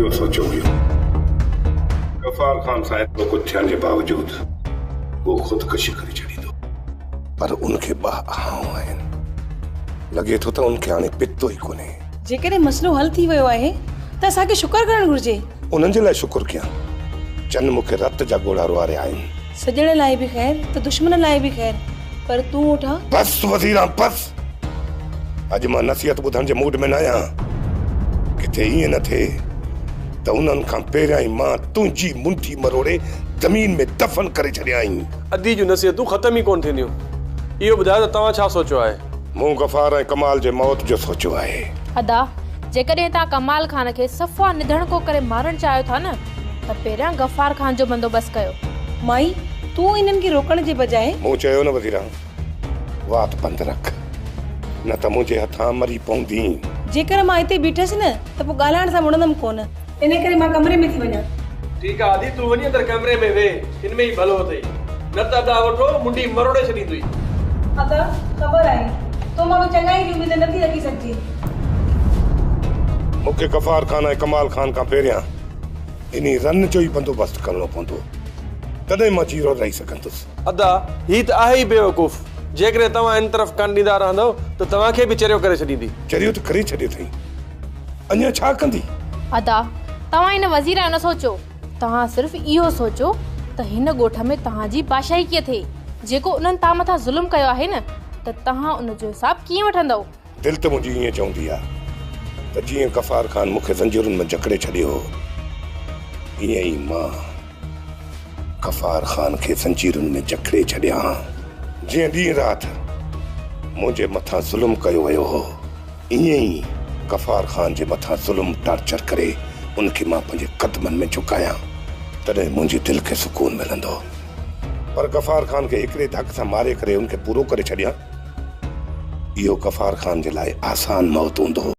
اهو سوچيو هيو. غفار خان سان ايترو ڪجهه ٿيڻ جي باوجود هو خودڪشي ڪري ڇڏيندو. پر ان کي ٻه آهون آهن. لڳي ٿو ته ان کي هاڻي پتو ئي ڪونهي. جيڪڏهن مسئلو حل ٿي ويو آهي ته اسان کي شڪر ڪرڻ گهرجي. انهن جي لاء شڪر ڪيان، جن مون کي رت جا ڳوڙها روئاريا آهن. سڄڻ لاء به خير ته دشمن لاء به خير، پر تون اوٺا. بس وزيران بس! اڄ مان نصيحت ٻڌڻ جي موڊ ۾ ناهيان. ڪٿي ائين نه ٿئي ته انهن کان پهريان ئي مان تنهنجي منڍي مروڙي زمين ۾ دفن ڪري ڇڏيائين. ادي جون نصيحتون ختم ئي ڪونه ٿينديون. اهو ٻڌايو ته توهان ڇا سوچيو آهي؟ مون غفار ۽ ڪمال جي موت جو سوچيو آهي. ادا، جيڪڏهن توهان ڪمال خان کي صفا نڌڻڪو ڪري مارڻ چاهيو ٿا نه ته پهريان غفار خان جو بندوبست ڪيو. مائي، تون انهن کي روڪڻ جي بجاء. مون چيو نه وزيران، وات بند رک، نه ته منهنجي هٿان مري پوندين. جيڪر مان هتي بيٺس نه ته پوء ڳالهائڻ سان مڙندم ڪونه. ان ڪري مان ڪمري ۾ ٿي وڃان. ٺيڪ آ ادي، تون وڃي اندر ڪمري ۾ ويهه، ان ۾ ئي ڀلو اٿئي. نه ته ادا وٺو منڍي مروڙي ڇڏيندوئي. ادا، خبر آهي، تو مان به چڱائي جي اميد نه ٿي رکي سگهجي. مون کي غفار خان ۽ ڪمال خان کان پهريان انهي رن جو ئي بندوبست ڪرڻو پوندو، تڏهن مان جيئرو رهي سگهندس. ادا، هي ته آهي ئي بيوقوف. جيڪڏهن توهان هن طرف ڪن ڏيندا رهندؤ ته توهان کي به چريو ڪري ڇڏيندي. چريو ته ڪري ڇڏيو اٿئي. اڃا ڇا ڪندي؟ ادا، توهان هن وزير جو نه سوچو. توهان صرف اهو سوچو ته هن ڳوٺ ۾ توهان جي بادشاهي ڪيئن ٿئي. جيڪو انهن توهان مٿان ظلم ڪيو آهي نه ته توهان ان جو حساب ڪيئن وٺندؤ؟ دل ته منهنجي ائين چوندي آ ته جيئن غفار خان مون کي زنجيرن ۾ جڪڙي ڇڏيو هو، ائين ئي مان غفار خان کي زنجيرن ۾ جڪڙي ڇڏيان. جيئن ڏينهن رات منهنجي مٿان ظلم ڪيو ويو هو، ائين ئي غفار خان جي مٿان ظلم ٽارچر ڪري ان کي مان پنهنجي قدمن ۾ جهڪايان، تڏهن منهنجي دل کي سڪون ملندو. پر غفار خان کي هڪڙي ڌڪ سان ماري ڪري ان کي پورو ڪري ڇڏيان، اهو غفار خان جي لاء آسان موت هوندو.